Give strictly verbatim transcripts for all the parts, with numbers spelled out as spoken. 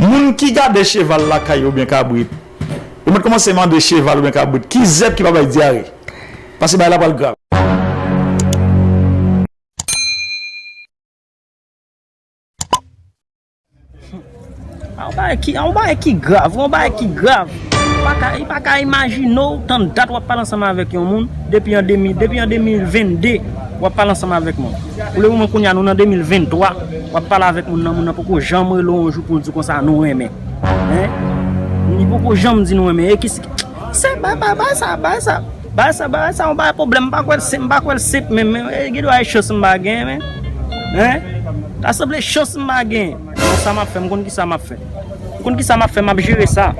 Moun ki gade cheval lakay oubyen kabrit, yo mèt kòmanse mande cheval oubyen kabrit ki zèb ki pa bay dyare. Paske bagay la pral grav. A yon bagay ki, a yon bagay ki grav, yon bagay ki grav. Ou pa ka, ou pa ka imajine w, tann dat w ap pale ansanm avèk yon moun, depi an de mil, depi an de mil venn de, w ap pale ansanm avèk moun. Pou le moman kounye a, nou nan de mil venn twa, w ap pale avèk moun nan, moun nan poko janm rele w yon jou pou l di w konsa nou renmen. Hein? Li poko janm di nou renmen. E ki, se, ba, ba, ba sa, ba sa. Bagay sa, bagay sa, yon bagay pwoblèm, m pa kwè l senp, m pa kwè l senp menm, men, e, gen dwa e chans m pa gen, men. Hein? Ta sanble chans m pa gen. Non, sa m ap fè, m konn ki sa m ap fè. M konn ki sa m ap fè, m ap jere sa.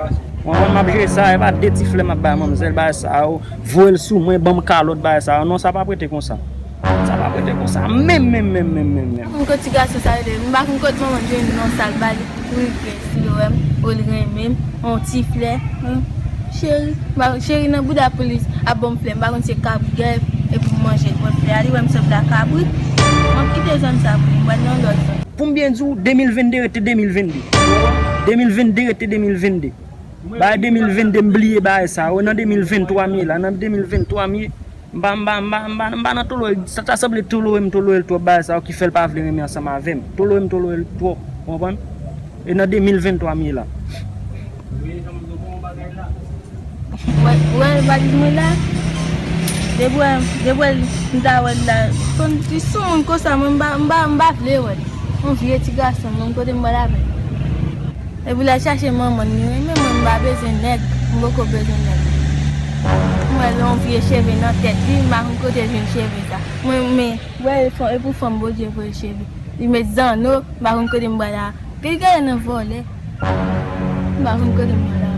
Mwen, mwen, m ap jere sa, e pa de ti flè m ap bay manmzèl, bagay sa yo, voye l sou mwen, ban m kalòt, bagay sa yo. Non, sa p ap rete konsa. Sa p ap rete konsa, menm, menm, menm, menm, menm, menm. M konn kot ti gason sa rele, m pa konn kot manman l jwenn non sa l ba li, pou l gen si l wè m, ou l renmen m, yon ti flè, hmm. Cheri, m pa, cheri nan bouda pou li ap ban m flè, m pa konn se kabri gèv, epi m manje l, pran flè a, li wè m sanble a kabri. M ap kite zòn sa pou li, m pral nan yon lòt zòn. Pou m byen di w, de mil venn de rete de mil venn de. De mil venn de rete de mil venn de. Bagay de mil venn de, m bliye bagay sa yo. Nan de mil venn twa m ye la, nan de mil venn twa m ye. M pa, m pa, m pa, m pa, m pa nan tolore, sa ta sanble tolore m, tolore l twòp bagay sa yo ki fè l pa vle renmen ansanm avè m. Tolore m, tolore l twòp, ou konprann? E nan de mil venn twa m ye la. Wè, wè, valiz mwen la. Depi wè, depi wè m ta wè l la. Konn, li sou moun konsa, mwen m pa, m pa, m pa vle wè l. Yon vye ti gason, menm kote m pral avè l. Epi l al chache manman l, li renmen mwen, m pa bezwen nèg, m poko bezwen nèg. M wè l yon vye cheve nan tèt li, m pa konn kote l jwenn cheve sa. Mwen, men, wè, e pou fanm Bondye voye cheve. Li met zanno, m pa konn kote m pral a. Gade, gade nan vòlè. M pa konn kote m pral a.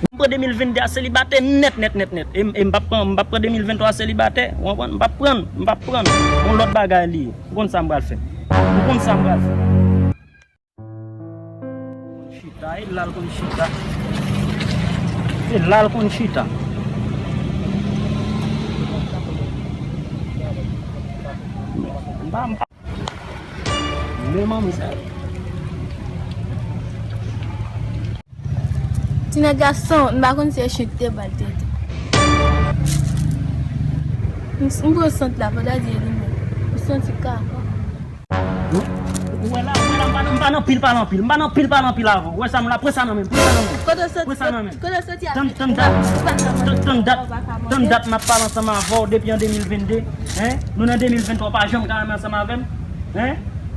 M pran de mil venn de a selibatè nèt, nèt, nèt, nèt. E, e m p ap pran, m p ap pran de mil venn twa selibatè. Ou konprann? M p ap pran, m p ap pran. Yon lòt bagay li ye. Ou konn sa m pral fè. Ou konn sa m pral fè. Chita, e la l konn chita. E la l konn chita. M pa, m pa. Men manmzèl. Ti nèg la san wont, m pa konn si e chute te ba l tete. M, m pran sant la, fò ta di e li menm. M santi kaka. Ou wè la, ou wè la, m pa nan, m pa nan pil pale anpil, m pa nan pil pale anpil avè w. Ou wè sa m la, pran sa nan men m, pran sa nan men m. Kote w soti? Pran sa nan men m. Kote w soti a? Tann, tann dat, tann, tann dat, tann dat m ap pale ansanm avè w depi an de mil venn de, hein? Nou nan de mil venn twa, w pa janm ka renmen ansanm avè m, hein?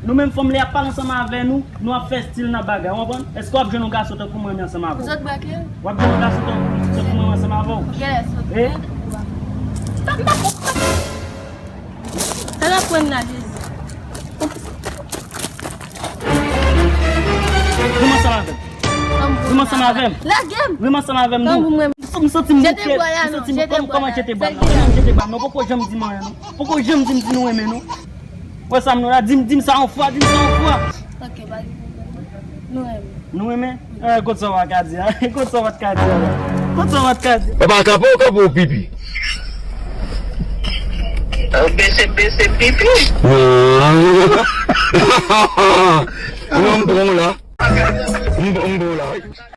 Nou menm fanm lè y ap pale ansanm avè nou, nou ap fè estil nan bagay, w konprann? Èske w ap jwenn yon gason tankou mwen renmen ansanm avè w? Ou sot brake? W ap jwenn yon gason tankou, tankou mwen renmen ansanm avè w? Ou genlè sot. Eh? Tann dat. Sa n ap pran la, Jezi. Vin ansanm avè m. Vin ansanm avè m. Lage m. Vin ansanm avè m, non. M santi m bouke. M santi m bouke. Kòman jete bwa la? Kòman jete bwa la? Poko janm di m anyen, non. Poko janm di m si nou renmen, non. Wè sa m nou la, di m, di m sa yon fwa, di m sa yon fwa. Ok, pa gen pwoblèm. Nou renmen. Nou renmen? Eh, kot sa w pa ka di a? Kot sa w pa t ka di a la? Kot sa w pa t ka di? E pa kanpe w kanpe w pipi. Bese, bese pipi. Non, m pran w la. M, m pran w la.